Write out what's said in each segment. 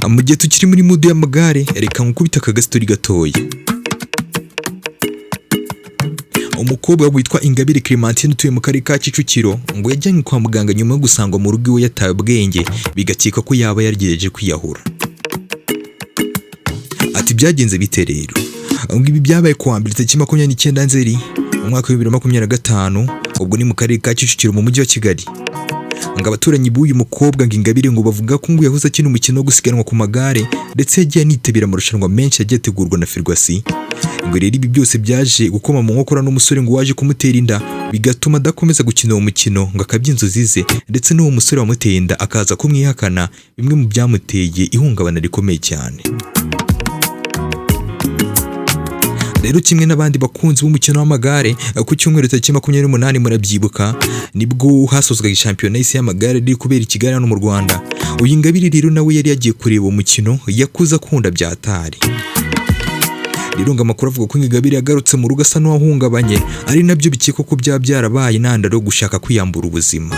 Mu gihe tukiri muri mood y'amagare, reka nkukubite aka gasitori gatoya. Umukobwa witwa Ingabire Clementine utuye mu karere ka Kicukiro ngo yajyanywe kwa muganga nyuma yo gusangwa mu rugo iwe yatawe ubwenge, bigakekwa ko yaba yaragerageje kwiyahura. Ati: "Byagenze bite rero?" Ngo ibi byabaye kuwa mbere tariki 29 Nzeri mu mwaka wa 2025, ubwo ni mu karere ka Kicukiro mu mujyi wa Kigali. Ngo abaturanyi b'uyu mukobwa ngo Ingabire ngo bavuga ko ngo yahoze akina umukino wo gusiganwa ku magare, ndetse yagiye anitabira amarushanwa menshi yagiye ategurwa na Ferwacy. Ngo rero ibi byose byaje gukoma mu nkokora n'umusore ngo waje kumutera inda, bigatuma adakomeza gukina uwo mukino, ngo akabya inzozi ze, ndetse n'uwo musore wamuteye inda akaza kumwihakana, bimwe mu byamuteye ihungabana rikomeye cyane. Rero kimwe n'abandi bakunzi b'umukino w'amagare, ku cyumweru tariki 28, murabyibuka, nibwo hasozwaga shampiyona y'isi y'amagare iri kubera i Kigali hano mu Rwanda. Uyu Ingabire rero nawe yari yagiye kureba uwo mukino yakuze akunda bya atari. Rero ngo amakuru avuga ko Ingabire yagarutse mu rugo asa n'uwahungabanye, ari nabyo bikekwa ko byaba byarabaye intandaro yo gushaka kwiyambura ubuzima.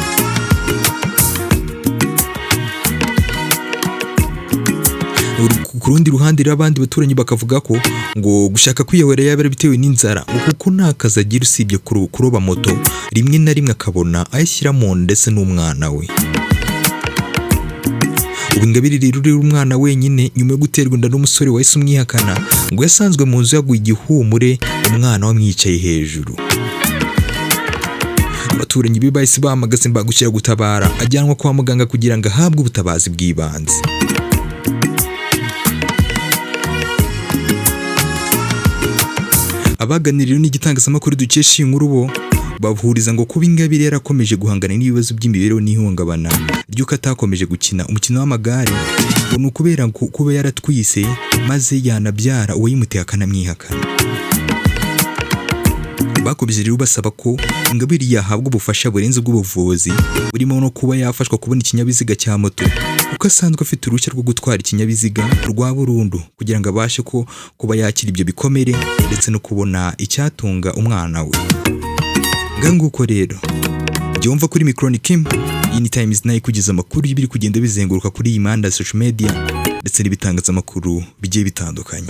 Ku rundi ruhande rero, abandi baturanyi bakavuga ko ngo gushaka kwiyahura yaba yarabitewe n'inzara, ngo kuko nta kazi agira usibye kuroba moto, rimwe na rimwe akabona ayashyira mu nda ndetse n'umwana we. Ubu Ingabire rero urera umwana wenyine nyuma yo guterwa inda n'umusore wahise umwihakana, ngo yasanzwe mu nzu yaguye igihumure, umwana we amwicaye hejuru. Abaturanyi be bahise bahamagaza imbangukiragutabara, ajyanwa kwa muganga kugira ngo ahabwe ubutabazi bw'ibanze. Abaganiriye n'igitangazamakuru dukesha iyi nkuru bo bahuriza ngo kuba Ingabire yarakomeje guhangana n'ibibazo by'imibereho n'ihungabana ry'uko atakomeje gukina umukino w'amagare, ngo ni ukubera kuba yaratwise maze yanabyara uwayimuteye akanamwihakana. Bakomeje rero basaba ko Ingabire yahabwa ubufasha burenze ubw'ubuvuzi, burimo no kuba yafashwa kubona ikinyabiziga cya moto, kuko asanzwe afite uruhushya rwo gutwara ikinyabiziga rwa burundu, kugira ngo abashe ko kuba yakira ibyo bikomere ndetse no kubona icyatunga umwana we. Nguko rero jya wumva kuri mikoro ni Kim, iyi ni Times nayo ikugeza amakuru y'ibiri kugenda bizenguruka kuri iyi mihanda ya social media ndetse n'ibitangazamakuru bigiye bitandukanye.